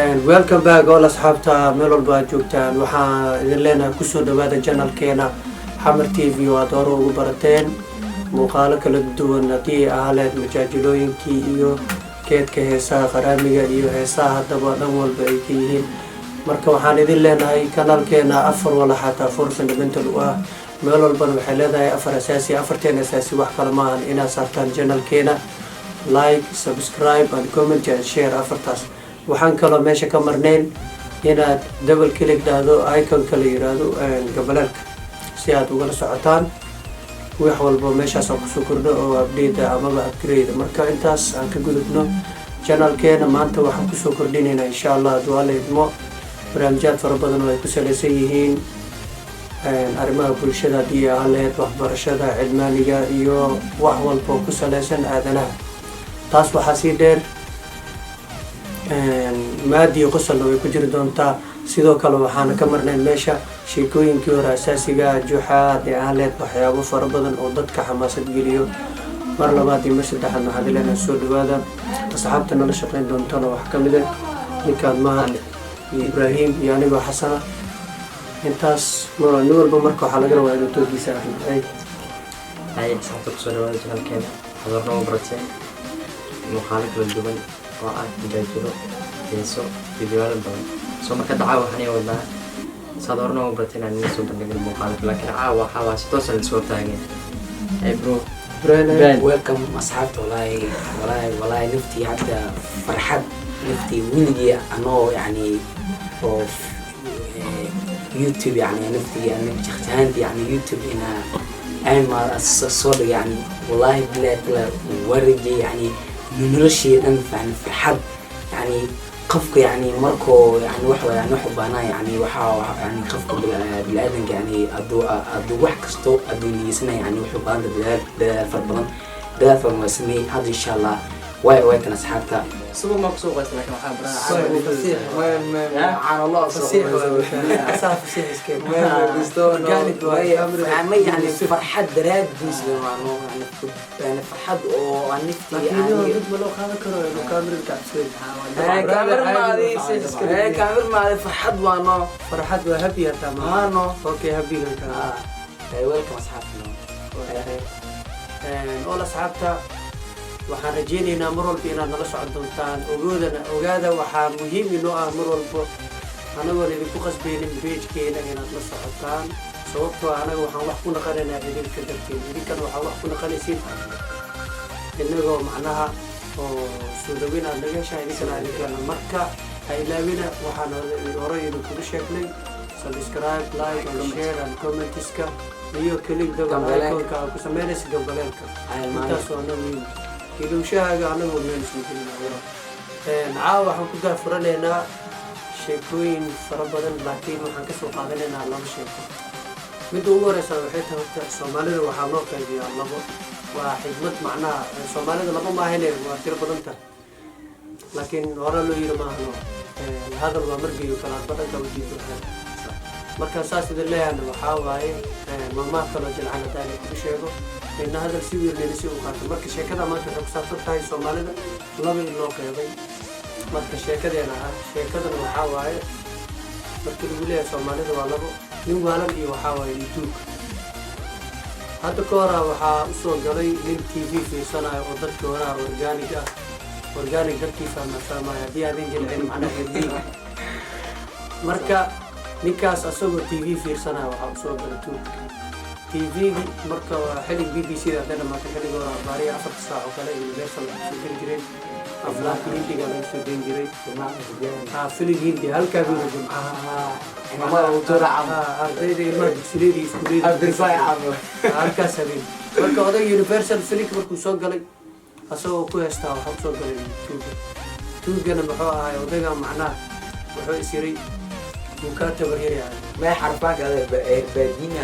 Welcome back all asxaabta meel walba aad joogtaan. Waxaan idin leenahay kusoo dhawaada channelkeena Xamar TV oo aad hore ugu barateen muuqaalo kala duwan, haddii ahaleed majaajilooyinkii iyo keedka heesaha qaraamiga iyo heesaha haddaba dhan walba ay ka yihiin. Marka waxaan idin leenahay kanaalkeena afar walaxaata, four fundamental u ah meel walbana waxay leedahay afar asaasi. Afarteen asaasi wax kale maahan inaad saartaan channelkeena like, subscribe and comment and share, afartaas. Waxaan kaloo meesha ka marnayn inaad double click dhahdo iconka la yiraahdo gambaleelka si aad ugala socotaan wax walba meeshaas aan kusoo kordho oo update amaba upgrade. Marka intaas aan ka gudubno, channelkeena maanta waxaan kusoo kordhinaynaa, insha Allah hadduu Alla idmo, barnaamijyaad fara badan oo ay ku salaysan yihiin arrimaha bulshada, haddii ahaan lahayd waxbarashada, cilmaaniga iyo wax walba oo ku salaysan aadanaha. Taas waxaa sii dheer maadiyo qosolna way ku jiri doontaa. Sidoo kale waxaana ka marnayn meesha sheekooyinkii hore asaasiga, juxa, haddii ahaan lahayd waxyaabo fara badan oo dadka xamaasad geliyo. Mar labaad iyo mar saddexaad waxaad leenahay soo dhawaada. Asxaabta nala shaqeyn doontana wax ka mid ah ninkaan Mahad iyo Ibraahim iyo anigoo Xasana. Intaas nin walba marka waxaa laga rabaa inuu toogiisa ahno. Hay asxaabta, kusoo dhawaada channelkeena. Waxaad horna u barateen muuqaalo kala duwan oo ah majaajilo, heeso, videoyaal badan. Soo marka caawa waxaan ii wadnaa, saad horna u barateen, aan idin soo bandhigin muuqaalo, laakiin caawa waxaa waa si toosan lasoo taagay. Hey bro. Ibraahim. Welcome asxaabta. Walaahi walaahi walaahi, naftii hadda farxad, naftii weligii anoo yani oo YouTube yani naftii yani shakhsi ahaantii yani YouTube inaa aan soo dhig yani wallahi billahi taala waa rajay yani noloshii dhan yani farxad yani qofka yani markuu yani wax yani wax u baahnaa yani waxa yani qofka bini'aadanka yani hadduu wax kasto hadduu niyeysanaya yani wuxuu baahan dadaal, dadaal fara badan, dadaal fara badan waa sameeyey. Hadda insha Allah way kan asxaabta. Subag maa kusoo qoysta, laakiin waxaa Fasiix asaa, fasiix iskeen, organic waay. Ma yani farxad daraadiis waano yani farxad oo aan naftii laakiin mid ma loo qaadan karo inuu kaamirada kacabsooy. Kaamir maadi, farxad waano. Farxad waa happy hataa ma Haano. Okay, happygan kala. Welcome asxaabta. All asxaabta, waxaan rajaynaynaa mar walba inaad nala socon doontaan. Ogoodana ogaada, waxaa muhiim inoo ah mar walbo anagoon idinku qasbaynin pagekeena inaad la socotaan, sababtoo anaga waxaan wax ku naqanaynaa idinka dartiin, idinkana waxaa wax ku naqanaysiin inagoo macnaha oo soo dhaweyn aad naga heshaa, idinkana idinkeena. Marka ha ilaawina waxaan horey idinkugu sheegnay: subscribe, like and share and commentiska iyo click double Gambaleelka. iconka aad ku sameynaysa gambaleelka. Intaas waa noo muhiim. Ilowshahaaga anagoo meel isma gelin. Caawa waxaan ku daafuranaynaa sheekooyin fara badan, laakiin waxaan kasoo qaadanaynaa laba sheeko. Midda ugu horeysa waxay tahay, horta Soomaalida waxaa loo qaybiyaa labo. Waa xigmad macnaha Soomaalida laba maahane, waa tiro badan tahay, laakiin hore loo yiri maahano, hadal waa margiyo kala badhanka ujiido. Marka saas idin leeyahana waxaa waaye maamaha kaloo jilcan haddaan kugu sheego ina hadal si wiilnina si u qaato. Marka sheekada maanta waxay ku saabsan tahay Soomaalida laba in loo qeybay. Marka sheekadeena ah, sheekadana waxaa waaye, markii lagu leeyahay Soomaalida waa labo, nin waalan iyo waxaa waaye iyo tuug. Hadda ka hora waxaa usoo galay nin TV fiirsanayo oo dadka horaha organic ah, organic dadkii fahma fahmaya, haddii aadan jilcin macnaha herdiig. Marka ninkaas asagoo TV fiirsanaya waxaa usoo galay tuug TV-gi. Marka waa xillig BBC da hadday dhamaatay, xilliga hore abaariya 4ta saac oo kale Universal lagu soo geli jireen, aflaanta Hindiga lagu soo deyn jiray, filim Hindi halkaa biina Jimcaha ardayda, ilmaha dugsileyda iyo iskuuleyda halkaas habeen. Marka oday Universal filimka markuu soo galay asagoo ku heystaa waxaa usoo galay tuuga. Tuugana muxuu ahay odayga macnaha wuxuu is yiri wuu kaa tabar yaryahay. ما xarfaanka baadiina.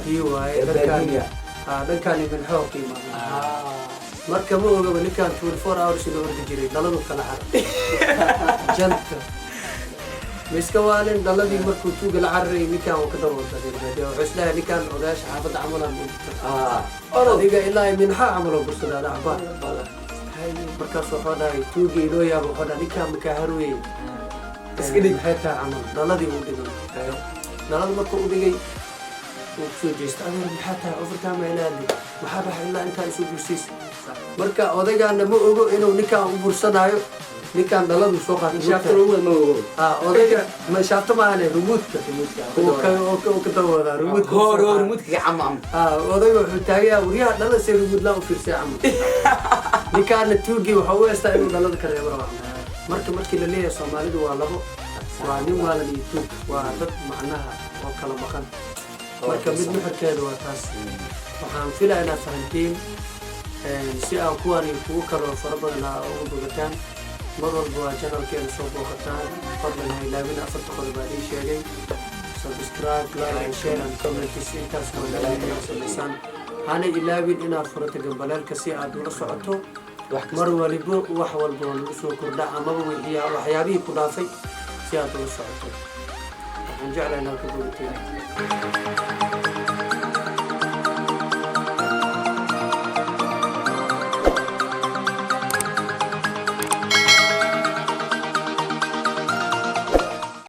Kii waaye dhankaan dhankaan ibn xoog ka imaada. Marka ma ogaba ninkan 24 hours la ordi jiray, dhaladu kala xaray janta ma iska waalin. Dhaladii markuu tuuga la cararay, ninkan uu ka daba wadaday baadiya. Wuxuu isleeyahay ninkan odayaasha xaafadda camalan adiga ilaa minxa camaloo bursadaa dhacbaa. Markaas wuxuu dhahay tuugii inoo yaaba, wuxuu dhahay, "Ninkaa makaaharweye." Iska dhig. Maxay tahay camal dhaladii uu dhigay. Dhalada markuu u dhigay, wuu kusoo jeestay, "Adeer, maxaa tahay? Overtime ilaali, maxaa baxay ilaa intaa isu bursiis?" Marka odaygaana ma ogo inuu ninkaan u bursanaayo. Ninkaan dhaladu soo qaatay. Shaafta lagu wada ma ogo. Ah, odayga ma shaafto maahane, remote-ka uu ka daba wadaa, remote-ka uu Hor soo hor qaatay. Remote-ka cam cam. Ah, odayga wuxuu taagayaa, "Waryaha, dhalada see remote laan u fiirsay?" Camal ninkaana tuugii waxaa u heystaa inuu dhalada ka reebo rabaa. Marka markii la leeyahay Soomaalidu waa labo, waa nin waalan iyo tuug, waa dad macnaha oo kala maqan. Marka mid nuxurkeeda waa taas. Waxaan filaa inaad fahantiin. Si aan kuwan iyo kuwo kaloo fara badan aa ugu bogataan, mar walba waa channelkeena soo booqataan. Fadlan ha ilaawin afarta qodob baa ii sheegay: subscribe, like and share and comments. Intaas waa ilaawin inaad samaysaan. Hana ilaawin inaad furato gambaleelka si aad ula socoto mar walibo wax walba oo lagu soo kordha amaba waxyaabihii ku dhaafay si aad ula socoto. Waxaan jeclahay inaad ka bogateen.